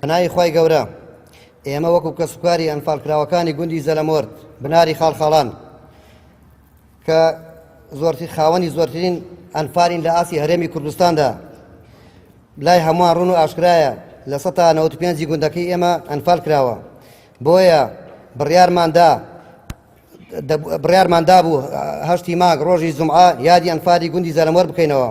بەناوی خوای گەورە ئێمە وەکو کەسوکاری ئەنفالکراوەکانی گوندی زەلەمۆرد بناری خاڵخاڵان کە زۆرتر خاوەنی زۆرترین ئەنفالین لە ئاستی هەرێمی کوردستاندا لای هەمووان ڕوون و ئاشکرایە 95% گوندەکەی ئێمە ئەنفال کراوە بۆیە بڕیارماندا بڕیارمان دابوو هەشتی مانگ ڕۆژی جومعە یادی ئەنفالی گوندی زەرەمۆر بکەینەوە،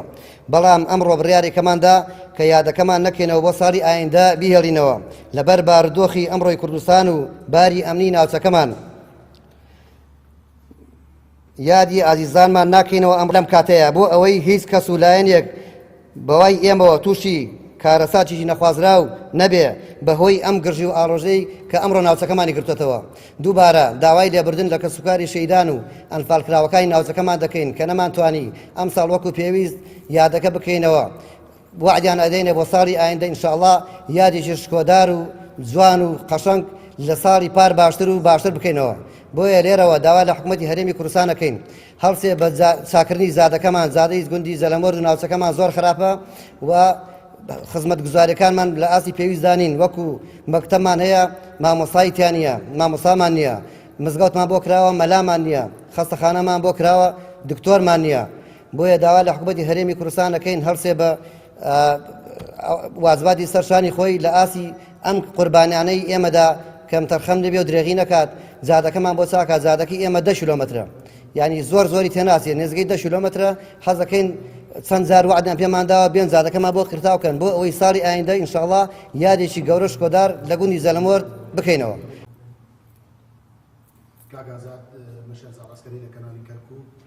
بەڵام ئەمڕۆ بڕیارێکەمان دا کە یادەکەمان نەکەینەوە بۆ ساڵی ئایندە بیهێڵینەوە لەبەر بارودۆخی ئەمڕۆی کوردستان و باری ئەمنی ناوچەکەمان. یادی ئازیزانمان ناکەینەوە ئەم لەم کاتەیە بۆ ئەوەی هیچ کەس و لایەنێک بەوای ئێمەوە تووشی کارەساتێکی نەخوازراو نەبێ بەهۆی ئەم گرژی و ئاڵۆزیەی کە ئەمڕۆ ناوچەکەمانی گرتۆتەوە. دووبارە داوای لێبوردن لە کەسوکاری شەهیدان و ئەنفالکراوەکانی ناوچەکەمان دەکەین کە نەمانتوانی ئەمساڵ وەکو پێویست یادەکە بکەینەوە. وەعدیان ئەدەینێ بۆ ساڵی ئایندە ان شاء اللە یادێکی شکۆدار و جوان و قەشەنگ لە ساڵی پار باشتر و باشتر بکەینەوە. بۆیە لێرەوە داوا لە حکومەتی هەرێمی کوردستان ئەکەین هەڵسێ بە چاکردنی جادەکەمان، جادەی گوندی زەلەمۆرد و ناوچەکەمان زۆر خراپە و خزمەتگوزاریەکانمان لە ئاستی پێویستدا نین، وەکو مەکتەبمان هەیە مامۆستای تیا نییە، مامۆستامان نییە، مزگەوتمان بۆ کراوە مەلامان نییە، خەستەخانەمان بۆ کراوە دکتۆرمان نییە، بۆیە داوا لە حکومەتی هەرێمی کوردستان دەکەین هەڵسێ بە واجباتی سەر شانی خۆی لە ئاستی ئەم قوربانیانەی ئێمەدا کەمتەرخەم نەبێ و درێغی نەکات، جادەکەمان بۆ چاکات، جادەکەی ئێمە دە کیلۆمەترە. یانی زۆر زۆری تێناچێت نێزگەی دە کیلۆمەترە حەزەکەین چەند جار وعدیان پێمان داوە بێن جادەکەمان بۆ قیرتاو کەن بۆ ئەوەی ساڵی ئایندە ئینشاڵڵا یادێکی گەورە شکۆدار لە گوندی زەلەمۆرد بکەینەوە. کاک ئازاد.